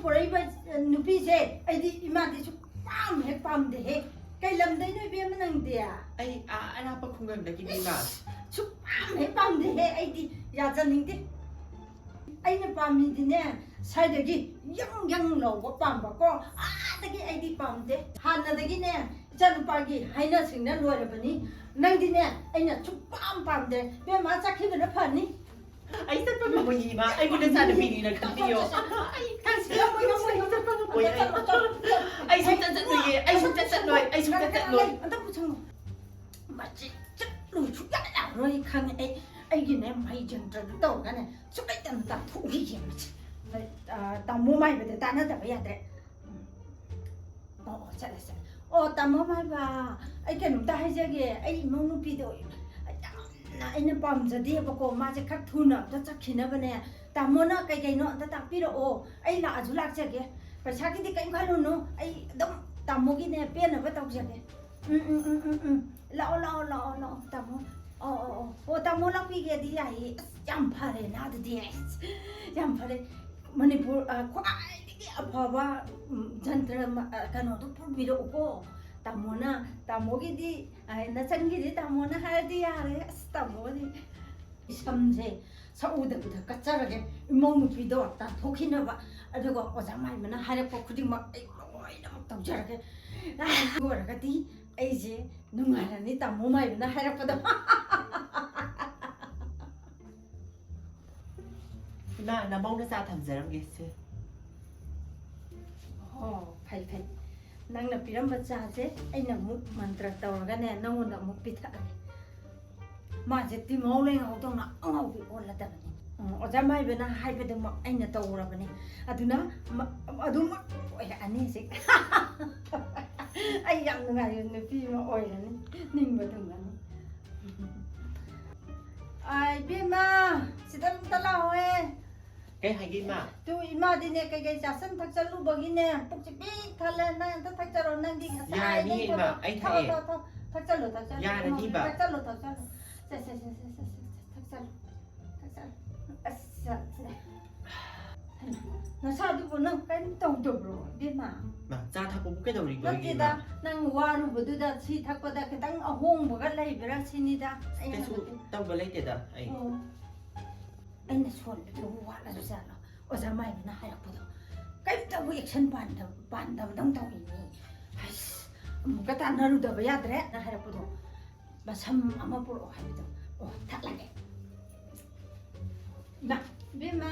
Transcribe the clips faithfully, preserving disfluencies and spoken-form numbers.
ꯄꯨꯔꯛꯏꯕ ꯅꯨꯄꯤꯁꯦ ꯑꯩꯗꯤ ꯏꯃꯥꯗꯤ ꯁꯨꯛꯄꯥꯝ ꯍꯦꯛ ꯄꯥꯝꯗꯦꯍꯦ꯫ ꯀꯩ ꯂꯝꯗꯩꯅꯣ ꯏꯕꯦꯝꯃ ꯅꯪꯗꯤ? ꯑꯩ ꯑꯥ ꯑꯔꯥꯞꯄ ꯈꯨꯡꯒꯪꯗꯒꯤꯅꯤ, ꯏꯃꯥ꯫ ꯁꯨꯛꯄꯥꯝ ꯍꯦꯛ ꯄꯥꯝꯗꯦꯍꯦ, ꯑꯩꯗꯤ ꯌꯥꯖꯅꯤꯡꯗꯦ꯫ ꯑꯩꯅ ꯄꯥꯝꯃꯤꯗꯤꯅꯦ, ꯁ꯭ꯋꯥꯏꯗꯒꯤ ꯌꯪ ꯌꯪ ꯂꯥꯎꯕ ꯄꯥꯝꯕꯀꯣ, ꯑꯥꯗꯒꯤ ꯑꯩꯗꯤ ꯄꯥꯝꯗꯦ꯫ ꯍꯥꯟꯅꯗꯒꯤꯅꯦ, ꯏꯆꯥꯅꯨꯄꯥꯒꯤ ꯍꯥꯏꯅ ꯁꯤꯡꯅ ꯂꯣꯏꯔꯕꯅꯤ꯫ ꯅꯪꯗꯤꯅꯦ, ꯑꯩꯅ ꯁꯨꯛꯄꯥꯝ ꯄꯥꯝꯗꯦ꯫ ꯏꯕꯦꯝꯃ, ꯆꯠꯈꯤꯕꯅ ꯐꯅꯤ꯫ ꯑꯩ ꯆꯠꯄ ꯉꯝꯃꯣꯏ, ꯏꯃꯥ꯫ ꯑꯩꯕꯨ ꯅꯆꯥꯅꯨꯄꯤꯅꯤꯅ ꯈꯟꯕꯤꯌꯣ꯫ ꯑꯩ ꯉꯝꯃꯣꯏ, ꯉꯝꯃꯣꯏ, ꯑꯩ ꯆꯠꯄ ꯉꯝꯃꯣꯏ, ꯑꯩ꯫ ꯆꯠꯂꯣ, ꯆꯠꯂꯣ, ꯆꯠꯂꯣ꯫ ꯑꯩ ꯁꯨꯡꯆꯠ ꯆꯠꯂꯣꯏꯌꯦ, ꯑꯩ ꯁꯨꯡꯆꯠ ꯆꯠꯂꯣꯏ, ꯑꯩ ꯁꯨꯡꯆꯠ ꯆꯠꯂꯣꯏ꯫ ꯑꯝꯇ ꯄꯨꯁꯜꯂꯣ꯫ ꯃꯁꯤ ꯆꯠꯂꯨ ꯁꯨꯡꯌꯥ ꯌꯥꯔꯣꯏ ꯈꯪꯉꯦ ꯑꯩ꯫ ꯑꯩꯒꯤꯅꯦ ꯃꯍꯩ ꯖꯟꯇ꯭ꯔꯗꯨ ꯇꯧꯔꯒꯅꯦ ꯁꯨꯡꯂꯩꯇꯅ ꯇꯥꯟꯊꯣꯛꯈꯤꯒꯦ ꯃꯁꯤ꯫ ꯑ, ꯇꯥꯃꯣ ꯃꯥꯏꯕꯗ ꯇꯥꯟꯅꯗꯕ ꯌꯥꯗ꯭ꯔꯦ꯫ ꯎꯝ꯫ ꯑꯣ, ꯑꯣ, ꯆꯠꯂꯦ, ꯆꯠꯂꯦ꯫ ꯑꯣ, ꯇꯥꯃꯣ ꯃꯥꯏꯕ, ꯑꯩ ꯀꯩꯅꯣꯝꯇ ꯍꯥꯏꯖꯒꯦ꯫ ꯑꯩ ꯏꯃꯧ ꯅꯨꯄꯤꯗꯣ ꯌꯥꯝꯅ ꯑꯩꯅ ꯄꯥꯝꯖꯗꯦꯕꯀꯣ꯫ ꯃꯥꯁꯦ ꯈꯔ ꯊꯨꯅ ꯑꯝꯇ ꯆꯠꯈꯤꯅꯕꯅꯦ꯫ ꯇꯥꯃꯣꯅ ꯀꯩ ꯀꯩꯅꯣ ꯑꯝꯇ ꯇꯥꯛꯄꯤꯔꯛꯑꯣ꯫ ꯑꯩ ꯂꯥꯛꯑꯁꯨ ꯂꯥꯛꯆꯒꯦ꯫ ꯄꯩꯁꯥꯒꯤꯗꯤ ꯀꯩꯝ ꯈꯜꯂꯨꯅꯨ꯫ ꯑꯩ ꯑꯗꯨꯝ ꯇꯥꯃꯣꯒꯤꯅꯦ ꯄꯦꯟꯅꯕ ꯇꯧꯖꯒꯦ꯫ ꯎꯝ, ꯎꯝ, ꯎꯝ, ꯎꯝ, ꯎꯝ꯫ ꯂꯥꯛꯑꯣ, ꯂꯥꯛꯑꯣ, ꯂꯥꯛꯑꯣ, ꯂꯥꯛꯑꯣ, ꯇꯥꯃꯣ꯫ ꯑꯣ, ꯑꯣ, ꯑꯣ꯫ ꯑꯣ, ꯇꯥꯃꯣ ꯂꯥꯛꯄꯤꯒꯦꯗꯤ ꯌꯥꯏꯌꯦ꯫ ꯑꯁ, ꯌꯥꯝ ꯐꯔꯦꯅ ꯑꯗꯨꯗꯤ꯫ ꯑꯁ, ꯌꯥꯝ ꯐꯔꯦ꯫ ꯃꯅꯤꯄꯨꯔ, ꯑ, ꯈ꯭ꯋꯥꯏꯗꯒꯤ ꯑꯐꯕ, ꯎꯝ, ꯖꯟꯇ꯭ꯔ ꯃ-, ꯑ, ꯀꯩꯅꯣꯗꯣ ꯄꯨꯕꯤꯔꯛꯎꯀꯣ꯫ ꯇꯥꯃꯣꯅ, ꯇꯥꯃꯣꯒꯤꯗꯤ, ꯑ, ꯅꯆꯟꯒꯤꯗꯤ ꯇꯥꯃꯣꯅ ꯍꯥꯏꯔꯗꯤ ꯌꯥꯔꯦ꯫ ꯑꯁ, ꯇꯥꯃꯣꯗꯤ꯫ ꯏꯁꯝꯁꯦ ꯁꯛꯎꯗꯕꯤꯗ ꯀꯠꯆꯔꯒꯦ, ꯏꯃꯧ ꯅꯨꯄꯤꯗꯣ ꯇꯥꯟꯊꯣꯛꯈꯤꯅꯕ꯫ ꯑꯗꯨꯒ ꯑꯣꯖꯥ ꯃꯥꯏꯕꯅ ꯍꯥꯏꯔꯛꯄ ꯈꯨꯗꯤꯡꯃꯛ ꯑꯩ ꯂꯣꯏꯅꯃꯛ ꯇꯧꯖꯔꯒꯦ꯫ ꯑꯗꯨ ꯑꯣꯏꯔꯒꯗꯤ ꯑꯩꯁꯦ ꯅꯨꯡꯉꯥꯏꯔꯅꯤ, ꯇꯥꯃꯣ ꯃꯥꯏꯕꯅ ꯍꯥꯏꯔꯛꯄꯗꯣ꯫ ꯏꯃꯥ, ꯅꯃꯧꯅ ꯆꯥ ꯊꯝꯖꯔꯝꯒꯦ, ꯁꯦ꯫ ꯑꯣ, ꯐꯩ, ꯐꯩ꯫ ꯅꯪꯅ ꯄꯤꯔꯝꯕ ꯆꯥꯁꯦ ꯑꯩꯅ ꯑꯃꯨꯛ ꯃꯟꯇ꯭ꯔ ꯇꯧꯔꯒꯅꯦ, ꯅꯪꯉꯣꯟꯗ ꯑꯃꯨꯛ ꯄꯤꯊꯛꯑꯒꯦ꯫ ꯃꯥꯁꯦ ꯇꯤꯜꯍꯧ ꯂꯩꯉꯧꯗꯧꯅ ꯑꯉꯥꯎꯕꯤ ꯑꯣꯜꯂꯗꯕꯅꯤ꯫ ꯎꯝ, ꯑꯣꯖꯥ ꯃꯥꯏꯕꯅ ꯍꯥꯏꯕꯗꯨꯃꯛ ꯑꯩꯅ ꯇꯧꯔꯕꯅꯤ꯫ ꯑꯗꯨꯅ ꯃ-, ꯑꯗꯨꯃꯛ ꯑꯣꯏꯔꯛꯑꯅꯤ ꯍꯧꯖꯤꯛ꯫ ꯑꯩ ꯌꯥꯝ ꯅꯨꯡꯉꯥꯏꯕ ꯅꯨꯄꯤ ꯑꯃ ꯑꯣꯏꯔꯅꯤ, ꯅꯤꯡꯕ ꯊꯨꯡꯉꯅꯤ꯫ ꯑꯥ, ꯏꯕꯦꯝꯃ, ꯁꯤꯗ ꯑꯝꯇ ꯂꯥꯛꯑꯣꯍꯦ꯫ ꯀꯩ ꯍꯥꯏꯒꯦ, ꯏꯃꯥ? ꯇꯨ, ꯏꯃꯥꯗꯤꯅꯦ, ꯀꯩꯀꯩ ꯆꯥꯁꯟ ꯊꯛꯆꯜꯂꯨꯕꯒꯤꯅꯦ, ꯄꯨꯛꯁꯦ ꯄꯤꯛ ꯊꯜꯂꯦ꯫ ꯅꯪ ꯑꯝꯇ ꯊꯛꯆꯔꯣ, ꯅꯪꯗꯤ ꯉꯁꯥꯏꯗꯩ ꯌꯥꯔꯅꯤ, ꯏꯃꯥ, ꯊꯕꯛ-, ꯑꯩ ꯊꯛꯑꯦ꯫ ꯊꯛꯑꯣ, ꯊꯛꯑꯣ, ꯊꯛꯑꯣ꯫ ꯊꯛꯆꯜꯂꯨ, ꯊꯛꯆꯜꯂꯨ, ꯌꯥꯔꯅꯤ, ꯏꯃꯥ꯫ ꯊꯛꯆꯜꯂꯨ, ꯊꯛꯆꯜꯂꯨ꯫ ꯁꯦ, ꯁꯦ, ꯁꯦ, ꯊꯛꯆꯜꯂꯨ, ꯊꯛꯆꯜꯂꯨ꯫ ꯑꯁ, ꯁꯦ꯫ ꯅꯁꯥꯗꯨꯕꯨ ꯅꯪ ꯀꯔꯤꯝ ꯇꯧꯗꯕ꯭ꯔꯣ, ꯏꯕꯦꯝꯃ? ꯃꯥ, ꯆꯥ ꯊꯛꯄꯕꯨ ꯀꯩꯗꯧꯔꯤꯒꯦ? ꯅꯠꯇꯦꯗ, ꯅꯪ ꯋꯥꯔꯨꯕꯗꯨꯗ ꯁꯤ ꯊꯛꯄꯗ ꯈꯤꯇꯪ ꯑꯍꯣꯡꯕꯒ ꯂꯩꯕ꯭ꯔꯥ ꯁꯤꯅꯤꯗ ꯑꯩꯅ ꯀꯩꯁꯨ ꯍꯪꯕꯗꯤ꯫ ꯇꯧꯕ ꯂꯩꯇꯦꯗ ꯑꯩ꯫ ꯑꯣ꯫ ꯑꯩꯅ ꯁꯣꯟꯕꯗꯨꯕꯨ ꯋꯥꯠꯂꯁꯨ ꯆꯠꯂꯣ꯫ ꯑꯣꯖꯥ ꯃꯥꯏꯕꯅ ꯍꯥꯏꯔꯛꯄꯗꯣ ꯀꯔꯤꯝꯇꯕꯨ action ꯄꯥꯟꯗꯕ- ꯄꯥꯟꯗꯕꯗꯧ ꯇꯧꯏꯅꯦ꯫ ꯑꯁ, ꯑꯃꯨꯛꯀ ꯇꯥꯟꯅꯔꯨꯗꯕ ꯌꯥꯗ꯭ꯔꯦ ꯅ ꯍꯥꯏꯔꯛꯄꯗꯣ꯫ ꯃꯁꯝ ꯑꯃ ꯄꯨꯔꯛꯑꯣ ꯍꯥꯏꯕꯗꯣ꯫ ꯑꯣ, ꯊꯛꯂꯒꯦ꯫ ꯏꯃꯥ, ꯏꯕꯦꯝꯃ,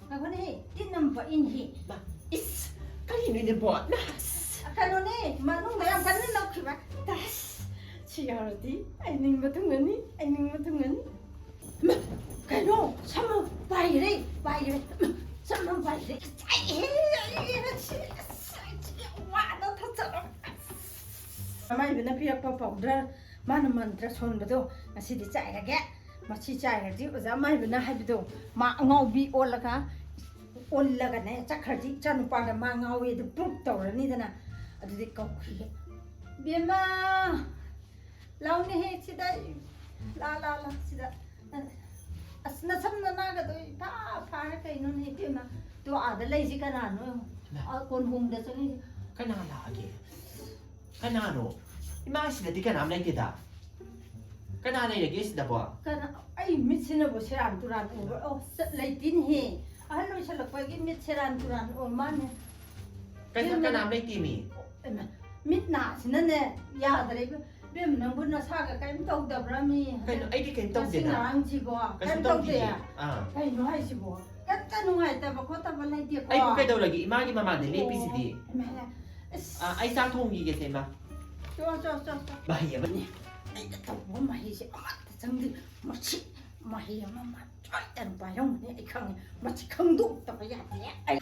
ꯉꯥꯏꯈꯣꯅꯦꯍꯦ, ꯇꯤꯟ ꯑꯃ ꯄꯛꯏꯅꯦꯍꯦ꯫ ꯃꯥ, ꯏꯁ, ꯀꯔꯤꯅꯣꯅꯦ ꯕꯣ? ꯃꯥ, ꯑꯁ, ꯀꯩꯅꯣꯅꯦ, ꯃꯅꯨꯡꯗ ꯌꯥꯝ ꯀꯟꯅ ꯅꯞꯈꯤꯕ꯫ ꯑꯁ, ꯁꯤ ꯌꯥꯎꯔꯗꯤ ꯑꯩ ꯅꯤꯡꯕ ꯊꯨꯡꯒꯅꯤ, ꯑꯩ ꯅꯤꯡꯕ ꯊꯨꯡꯒꯅꯤ꯫ ꯃꯥ, ꯀꯩꯅꯣ, ꯁꯝ ꯑꯃ ꯄꯥꯏꯈ꯭ꯔꯦ, ꯄꯥꯏꯈ꯭ꯔꯦ꯫ ꯃꯥ, ꯁꯝ ꯑꯃ ꯄꯥꯏꯈ꯭ꯔꯦ꯫ ꯑꯩ, ꯑꯩ, ꯑꯩ, ꯑꯁ, ꯑꯩ ꯋꯥꯗ ꯊꯛꯆꯜꯂꯣ꯫ ꯑꯃꯥꯏꯕꯅ ꯄꯤꯔꯛꯄ powder, ꯃꯥꯅ ꯃꯟꯇ꯭ꯔ ꯁꯣꯟꯕꯗꯣ ꯉꯁꯤꯗꯤ ꯆꯥꯏꯔꯒꯦ꯫ ꯃꯁꯤ ꯆꯥꯏꯔꯗꯤ ꯑꯣꯖꯥ ꯃꯥꯏꯕꯅ ꯍꯥꯏꯕꯗꯣ, ꯃꯥ ꯑꯉꯥꯎꯕꯤ ꯑꯣꯜꯂꯒ, ꯑꯣꯜꯂꯒꯅꯦ ꯆꯠꯈ꯭ꯔꯗꯤ ꯏꯆꯥꯅꯨꯄꯥꯗ ꯃꯥ ꯉꯥꯎꯋꯦ ꯑꯗꯨ proof ꯇꯧꯔꯅꯤꯗꯅ꯫ ꯑꯗꯨꯗꯤ ꯀꯧꯈꯤꯒꯦ꯫ ꯕꯦꯝꯃ, ꯂꯥꯎꯅꯦꯍꯦ ꯁꯤꯗ, ꯂꯥ, ꯂꯥ, ꯂꯥ, ꯁꯤꯗ꯫ ꯑꯁ, ꯅꯁꯝ ꯅꯅꯥꯒꯗꯣ ꯏꯐꯥ ꯐꯥꯔ ꯀꯩꯅꯣꯅꯦ ꯏꯕꯦꯝꯃ? ꯇꯣ, ꯑꯥꯗ ꯂꯩꯁꯤ ꯀꯅꯥꯅꯣ? ꯑꯥ, ꯀꯣꯟꯍꯣꯡꯗ ꯆꯪꯉꯤꯁꯤ꯫ ꯀꯅꯥ ꯂꯥꯛꯑꯒꯦ? ꯀꯅꯥꯅꯣ? ꯏꯃꯥ, ꯁꯤꯗꯗꯤ ꯀꯅꯥꯝ ꯂꯩꯇꯦꯗ꯫ ꯀꯅꯥ ꯂꯩꯔꯒꯦ ꯁꯤꯗꯕꯣ? ꯀꯅꯥ? ꯑꯩ ꯃꯤꯠꯁꯤꯅꯕꯨ ꯁꯦꯔꯥꯟ ꯇꯨꯔꯥꯟ ꯎꯕ꯫ ꯑꯣ, ꯆꯠ-, ꯂꯩꯇꯦꯅꯦꯍꯦ꯫ ꯑꯍꯜ ꯑꯣꯏꯁꯜꯂꯛꯄꯒꯤ ꯃꯤꯠ ꯁꯦꯔꯥꯟ ꯇꯨꯔꯥꯟ ꯎ ꯃꯥꯅꯦ꯫ ꯀꯩꯅꯣ, ꯏꯕꯦꯝꯃ, ꯀꯅꯥꯝ ꯂꯩꯇꯦ ꯃꯤ꯫ ꯏꯃꯥ, ꯃꯤꯠ ꯅꯥꯁꯤꯅꯅꯦ ꯌꯥꯗ꯭ꯔꯦ ꯏꯕꯦꯝ꯫ ꯏꯕꯦꯝ, ꯅꯪꯕꯨ ꯅꯁꯥꯒ ꯀꯔꯤꯝ ꯇꯧꯗꯕ꯭ꯔꯥ ꯃꯤ? ꯀꯩꯅꯣ, ꯑꯩꯗꯤ ꯀꯩꯝ ꯉꯁꯤ ꯇꯧꯗꯦꯅ꯫ ꯉꯔꯥꯡꯁꯤꯕꯣ? ꯀꯩꯁꯨ ꯀꯔꯤꯝ ꯇꯧꯗꯦ? ꯇꯧꯗꯤꯌꯦ꯫ ꯑꯥ꯫ ꯀꯩꯅꯣ ꯍꯥꯏꯁꯤꯕꯣ? ꯀꯔꯤꯝꯇ ꯅꯨꯡꯉꯥꯏꯇꯕ ꯈꯣꯠꯇꯕ ꯂꯩꯇꯦꯀꯣ? ꯑꯩꯕꯨ ꯀꯩꯗꯧꯔꯒꯦ? ꯏꯃꯥꯒꯤ ꯃꯃꯥꯡꯗ ꯂꯦꯞꯄꯤꯁꯤꯗꯤ꯫ ꯏꯃꯥ, ꯑꯁ꯫ ꯑꯥ, ꯑꯩ ꯆꯥꯛ ꯊꯣꯡꯈꯤꯒꯦꯁꯦ, ꯏꯃꯥ꯫ ꯆꯣ, ꯆꯣ, ꯆꯣ, ꯆꯣ꯫ ꯃꯍꯩ ꯑꯃꯅꯤ꯫ ꯑꯩꯅ ꯇꯧꯕ ꯃꯍꯩꯁꯦ ꯑꯃꯠꯇ ꯆꯪꯗꯦ꯫ ꯃꯁꯤ ꯃꯍꯩ ꯑꯃ ꯃꯥ ꯁꯣꯏꯗꯅ ꯄꯥꯏꯔꯝꯒꯅꯤ, ꯑꯩ ꯈꯪꯉꯦ꯫ ꯃꯁꯤ ꯈꯪꯗꯣꯛꯇꯕ ꯌꯥꯗꯦ꯫ ꯑꯩ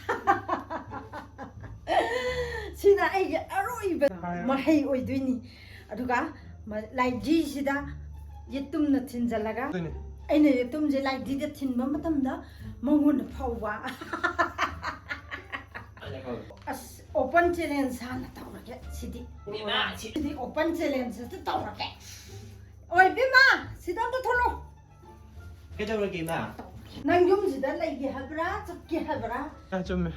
ꯁꯤꯅ ꯑꯩꯒꯤ ꯑꯔꯣꯏꯕ ꯃꯍꯩ ꯑꯣꯏꯗꯣꯏꯅꯤ꯫ ꯑꯗꯨꯒ ꯃ-, ꯂꯥꯏꯙꯤꯁꯤꯗ ꯌꯦꯇꯨꯝꯅ ꯊꯤꯟꯖꯜꯂꯒ, ꯑꯗꯨꯅꯤ꯫ ꯑꯩꯅ ꯌꯦꯇꯨꯝꯁꯦ ꯂꯥꯏꯙꯤꯗ ꯊꯤꯟꯕ ꯃꯇꯝꯗ ꯃꯉꯣꯟꯗ ꯐꯥꯎꯕ꯫ ꯑꯁ, open challenge ꯍꯥꯟꯅ ꯇꯧꯔꯒꯦ ꯁꯤꯗꯤ꯫ ꯏꯃꯥ, ꯁꯤ- ꯁꯤꯗꯤ open challenge ꯇꯧꯔꯒꯦ꯫ ꯑꯣꯏ, ꯕꯦꯝꯃ, ꯁꯤꯗ ꯑꯝꯇ ꯊꯣꯛꯂꯛꯑꯣ꯫ ꯀꯩꯗꯧꯔꯒꯦ, ꯏꯃꯥ? ꯅꯪ ꯌꯨꯝꯁꯤꯗ ꯂꯩꯒꯦ ꯍꯥꯏꯕ꯭ꯔꯥ, ꯆꯠꯀꯦ ꯍꯥꯏꯕ꯭ꯔꯥ? ꯑꯥ, ꯆꯨꯝꯃꯦ꯫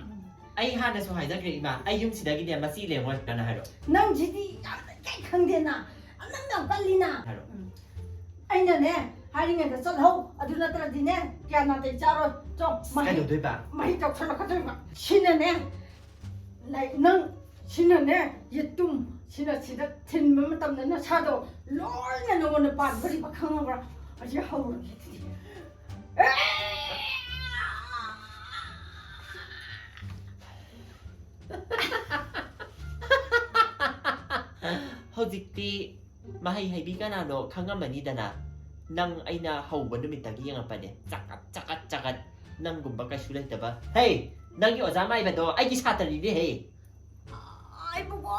ꯑꯩ ꯍꯥꯟꯅꯁꯨ ꯍꯥꯏꯖꯈ꯭ꯔꯦ ꯏꯃꯥ, ꯑꯩ ꯌꯨꯝꯁꯤꯗꯒꯤꯅꯦ ꯃꯆꯤ ꯂꯦꯡꯉꯣꯏ ꯀꯅ ꯍꯥꯏꯔꯣ꯫ ꯅꯪꯁꯤꯗꯤ ꯌꯥꯝꯅ ꯀꯩ ꯈꯪꯗꯦꯅ, ꯑꯅꯝ ꯌꯥꯝ ꯀꯜꯂꯤꯅ꯫ ꯍꯥꯏꯔꯣ꯫ ꯎꯝ꯫ ꯑꯩꯅꯅꯦ ꯍꯥꯏꯔꯤꯉꯩꯗ ꯆꯠꯍꯧ, ꯑꯗꯨ ꯅꯠꯇ꯭ꯔꯗꯤꯅꯦ ꯀꯌꯥ ꯅꯥꯇꯩ ꯆꯥꯔꯣꯏ꯫ ꯆꯣ, ꯃꯍꯩ ꯀꯩꯗꯧꯗꯣꯏꯕ? ꯃꯍꯩ ꯆꯥꯎꯁꯜꯂꯛꯀꯗꯣꯏꯕ꯫ ꯁꯤꯅꯅꯦ, ꯂꯥꯏ-, ꯅꯪ ꯁꯤꯅꯅꯦ, ꯌꯦꯇꯨꯝ ꯁꯤꯅ ꯁꯤꯗ ꯊꯤꯟꯕ ꯃꯇꯝꯗ ꯅꯁꯥꯗꯣ ꯂꯣꯏꯅ ꯅꯉꯣꯟꯗ ꯄꯥꯟꯗꯣꯔꯤꯕ, ꯈꯪꯉꯕ꯭ꯔꯥ? ꯑꯁꯤ ꯍꯧꯔꯒꯦ ꯑꯗꯨꯗꯤ꯫ ꯍꯧꯖꯤꯛꯇꯤ ꯃꯍꯩ ꯍꯩꯕꯤ ꯀꯅꯥꯅꯣ ꯈꯪꯉꯝꯃꯅꯤꯗꯅ꯫ ꯅꯪ ꯑꯩꯅ ꯍꯧꯕ ꯅꯨꯃꯤꯠꯇꯒꯤ ꯌꯦꯡꯉꯛꯄꯅꯦ, ꯆꯀꯠ ꯆꯀꯠ ꯆꯀꯠ꯫ ꯅꯪꯒꯨꯝꯕ ꯀꯩꯁꯨ ꯂꯩꯇꯕ꯫ ꯍꯦ, ꯅꯪꯒꯤ ꯑꯣꯖꯥ ꯃꯥꯏꯕꯗꯣ ꯑꯩꯒꯤ ꯁꯥꯇ꯭ꯔꯅꯤꯅꯦ ꯍꯦ꯫ ꯑꯩꯕꯨꯀꯣ,